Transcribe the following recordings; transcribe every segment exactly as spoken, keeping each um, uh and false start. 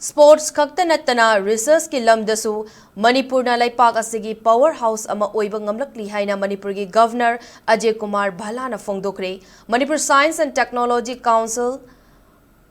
Sports ꯈꯛꯇ ꯅꯠꯇꯅ researchꯀꯤ ꯂꯝꯗꯁꯨ ꯃꯅꯤꯄꯨꯔꯅ ꯂꯩꯄꯥꯛ ꯑꯁꯤꯒꯤ power house ꯑꯃ ꯑꯣꯏꯕ ꯉꯝꯂꯛꯂꯤ ꯍꯥꯏꯅ ꯃꯅꯤꯄꯨꯔꯒꯤ Governor Ajay Kumar ꯚꯜꯂꯥꯅ ꯐꯣꯡꯗꯣꯛꯈ꯭ꯔꯦ꯫ Manipur Science and Technology Council,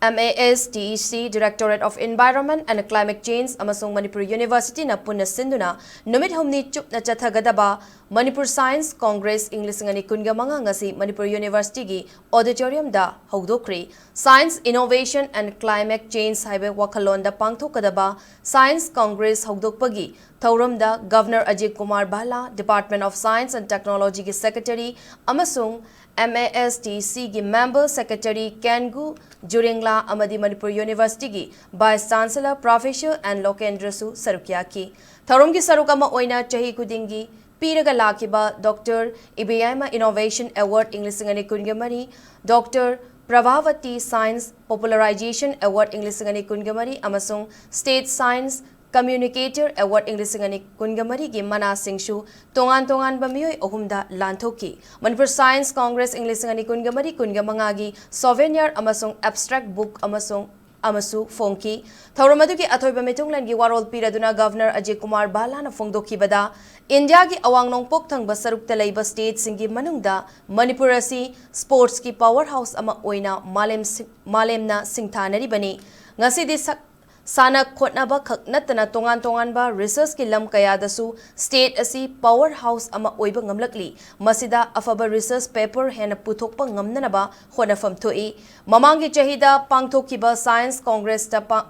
M A S T E C, Directorate of Environment and Climate Change ꯑꯃꯁꯨꯡ ꯃꯅꯤꯄꯨꯔ Universityꯅ ꯄꯨꯟꯅ ꯁꯤꯟꯗꯨꯅ ꯅꯨꯃꯤꯠ ꯍꯨꯝꯅꯤ ꯆꯨꯞꯅ ꯆꯠꯊꯒꯗꯕ ꯃꯅꯤꯄꯨꯔ Science Congress ꯏꯪ ꯂꯤꯁꯤꯡ ꯑꯅꯤ ꯀꯨꯟꯒ ꯃꯉꯥ ꯉꯁꯤ Manipur Universityꯒꯤ auditoriumꯗ ꯍꯧꯗꯣꯛꯈ꯭ꯔꯤ꯫ Science, Innovation and Climate Change ꯍꯥꯏꯕ ꯋꯥꯈꯜꯂꯣꯟꯗ ꯄꯥꯡꯊꯣꯛꯀꯗꯕ Science Congress ꯍꯧꯗꯣꯛꯄꯒꯤ ꯊꯧꯔꯝꯗ Governor Ajit Kumar ꯚꯜꯂꯥ, Department of Science and Technologyꯒꯤ Secretary ꯑꯃꯁꯨꯡ M A S T Cꯒꯤ Member Secretary ꯀꯦꯟꯒꯨ ꯖꯨꯔꯤꯡꯂꯥ ꯑꯃꯗꯤ Manipur Universityꯒꯤ Vice Chancellor Professor N ꯂꯣꯀꯦꯟꯗ꯭ꯔꯁꯨ ꯁꯔꯨꯛ ꯌꯥꯈꯤ꯫ ꯊꯧꯔꯝꯒꯤ ꯁꯔꯨꯛ ꯑꯃ ꯑꯣꯏꯅ ꯆꯍꯤ ꯈꯨꯗꯤꯡꯒꯤ ꯄꯤꯔꯒ ꯂꯥꯛꯈꯤꯕ Doctor ꯏꯕꯦꯌꯥꯏꯃ Innovation Award ꯏꯪ ꯂꯤꯁꯤꯡ ꯑꯅꯤ ꯀꯨꯟꯒ ꯃꯔꯤ, Doctor Prabhavati Science Popularization Award ꯏꯪ ꯂꯤꯁꯤꯡ ꯑꯅꯤ ꯀꯨꯟꯒ ꯃꯔꯤ ꯑꯃꯁꯨꯡ State Science Communicator Award ꯏꯪ ꯂꯤꯁꯤꯡ ꯑꯅꯤ ꯀꯨꯟꯒ ꯃꯔꯤꯒꯤ ꯃꯅꯥꯁꯤꯡꯁꯨ ꯇꯣꯉꯥꯟ ꯇꯣꯉꯥꯟꯕ ꯃꯤꯑꯣꯏ ꯑꯍꯨꯝꯗ ꯂꯥꯟꯊꯣꯛꯈꯤ꯫ ꯃꯅꯤꯄꯨꯔ Science Congress ꯏꯪ ꯂꯤꯁꯤꯡ ꯑꯅꯤ ꯀꯨꯟꯒ ꯃꯔꯤ ꯀꯨꯟꯒ ꯃꯉꯥꯒꯤ Souvenir ꯑꯃꯁꯨꯡ Abstract Book ꯑꯃꯁꯨꯡ ꯑꯃꯁꯨ ꯐꯣꯡꯈꯤ꯫ ꯊꯧꯔꯝ ꯑꯗꯨꯒꯤ ꯑꯊꯣꯏꯕ ꯃꯤꯊꯨꯡꯂꯦꯟꯒꯤ ꯋꯥꯔꯣꯜ ꯄꯤꯔꯗꯨꯅ Governor ꯑꯖꯤꯠ ꯀꯨꯃꯥꯔ ꯚꯜꯂꯥꯅ ꯐꯣꯡꯗꯣꯛꯈꯤꯕꯗ, ꯏꯟꯗꯤꯌꯥꯒꯤ ꯑꯋꯥꯡ ꯅꯣꯡꯄꯣꯛ ꯊꯪꯕ ꯁꯔꯨꯛꯇ ꯂꯩꯕ stateꯁꯤꯡꯒꯤ ꯃꯅꯨꯡꯗ ꯃꯅꯤꯄꯨꯔ ꯑꯁꯤ sportsꯀꯤ power house ꯑꯃ ꯑꯣꯏꯅ ꯃꯥꯂꯦꯝ ꯁꯤ-, ꯃꯥꯂꯦꯝꯅ ꯁꯤꯡꯊꯥꯅꯔꯤꯕꯅꯤ꯫ ꯉꯁꯤꯗꯤ ꯁꯛ-, ꯁꯥꯟꯅ ꯈꯣꯠꯅꯕ ꯈꯛ ꯅꯠꯇꯅ ꯇꯣꯉꯥꯟ ꯇꯣꯉꯥꯟꯕ researchꯀꯤ ꯂꯝ ꯀꯌꯥꯗꯁꯨ state ꯑꯁꯤ power house ꯑꯃ ꯑꯣꯏꯕ ꯉꯝꯂꯛꯂꯤ꯫ ꯃꯁꯤꯗ ꯑꯐꯕ research paper ꯍꯦꯟꯅ ꯄꯨꯊꯣꯛꯄ ꯉꯝꯅꯅꯕ ꯍꯣꯠꯅꯐꯝ ꯊꯣꯛꯏ꯫ ꯃꯃꯥꯡꯒꯤ ꯆꯍꯤꯗ ꯄꯥꯡꯊꯣꯛꯈꯤꯕ Science Congressꯇ ꯄꯥ-,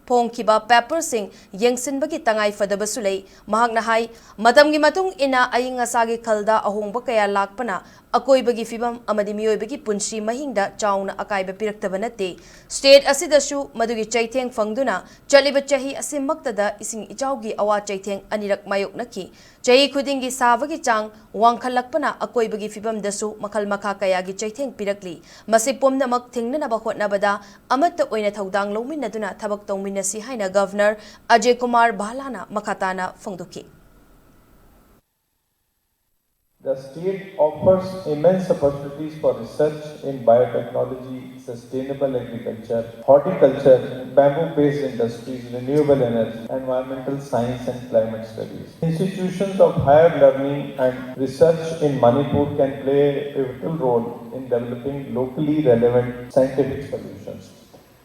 ꯐꯣꯡꯈꯤꯕ paperꯁꯤꯡ ꯌꯦꯡꯁꯤꯟꯕꯒꯤ ꯇꯉꯥꯏ ꯐꯗꯕꯁꯨ ꯂꯩ꯫ ꯃꯍꯥꯛꯅ ꯍꯥꯏ, ꯃꯇꯝꯒꯤ ꯃꯇꯨꯡ ꯏꯟꯅ ꯑꯏꯪ ꯑꯁꯥꯒꯤ ꯈꯜꯗ ꯑꯍꯣꯡꯕ ꯀꯌꯥ ꯂꯥꯛꯄꯅ ꯑꯀꯣꯏꯕꯒꯤ ꯐꯤꯕꯝ ꯑꯃꯗꯤ ꯃꯤꯑꯣꯏꯕꯒꯤ ꯄꯨꯟꯁꯤ ꯃꯍꯤꯡꯗ ꯆꯥꯎꯅ ꯑꯀꯥꯏꯕ ꯄꯤꯔꯛꯇꯕ ꯅꯠꯇꯦ꯫ State ꯑꯁꯤꯗꯁꯨ ꯃꯗꯨꯒꯤ ꯆꯩꯊꯦꯡ ꯐꯪꯗꯨꯅ ꯆꯠꯂꯤꯕ ꯆꯍꯤ ꯑꯁꯤꯃꯛꯇꯗ ꯏꯁꯤꯡ ꯏꯆꯥꯎꯒꯤ ꯑꯋꯥ ꯆꯩꯊꯦꯡ ꯑꯅꯤꯔꯛ ꯃꯥꯌꯣꯛꯅꯈꯤ꯫ ꯆꯍꯤ ꯈꯨꯗꯤꯡꯒꯤ ꯁꯥꯕꯒꯤ ꯆꯥꯡ ꯋꯥꯡꯈꯠꯂꯛꯄꯅ ꯑꯀꯣꯏꯕꯒꯤ ꯐꯤꯕꯝꯗꯁꯨ ꯃꯈꯜ ꯃꯈꯥ ꯀꯌꯥꯒꯤ ꯆꯩꯊꯦꯡ ꯄꯤꯔꯛꯂꯤ꯫ ꯃꯁꯤ ꯄꯨꯝꯅꯃꯛ ꯊꯤꯡꯅꯅꯕ ꯍꯣꯠꯅꯕꯗ ꯑꯃꯠꯇ ꯑꯣꯏꯅ ꯊꯧꯗꯥꯡ ꯂꯧꯃꯤꯟꯅꯗꯨꯅ ꯊꯕꯛ ꯇꯧꯃꯤꯟꯅꯁꯤ ꯍꯥꯏꯅ Governor ꯑꯖꯤꯠ ꯀꯨꯃꯥꯔ ꯚꯜꯂꯥꯅ ꯃꯈꯥ ꯇꯥꯅ ꯐꯣꯡꯗꯣꯛꯈꯤ꯫ The state offers immense opportunities for research in biotechnology, sustainable agriculture, horticulture, bamboo-based industries, renewable energy, environmental science and climate studies. Institutions of higher learning and research in Manipur can play a pivotal role in developing locally relevant scientific solutions.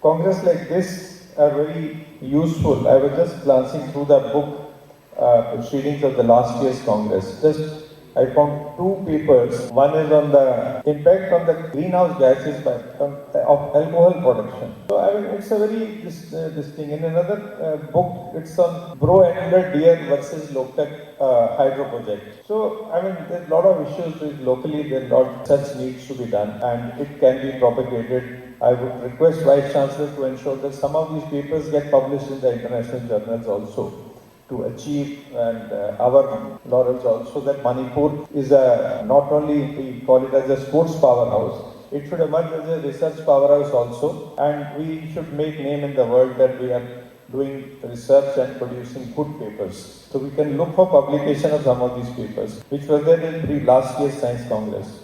Congress like this are very useful. I was just glancing through the book, uh, proceedings of the last year's Congress. Just I found two papers. One is on the impact on the greenhouse gases by, of alcohol production. So I mean, it's a very this, uh, this thing. In another uh, book, it's on Bro Angler Deer versus Loktak uh, hydro project. So I mean, there's a lot of issues with locally. There's a lot such needs to be done, and it can be propagated. I would request Vice Chancellor to ensure that some of these papers get published in the international journals also, to achieve and uh, our laurels also, that Manipur is a, not only we call it as a sports powerhouse, it should emerge as a research powerhouse also, and we should make name in the world that we are doing research and producing good papers. So we can look for publication of some of these papers, which were there in pre last year's Science Congress.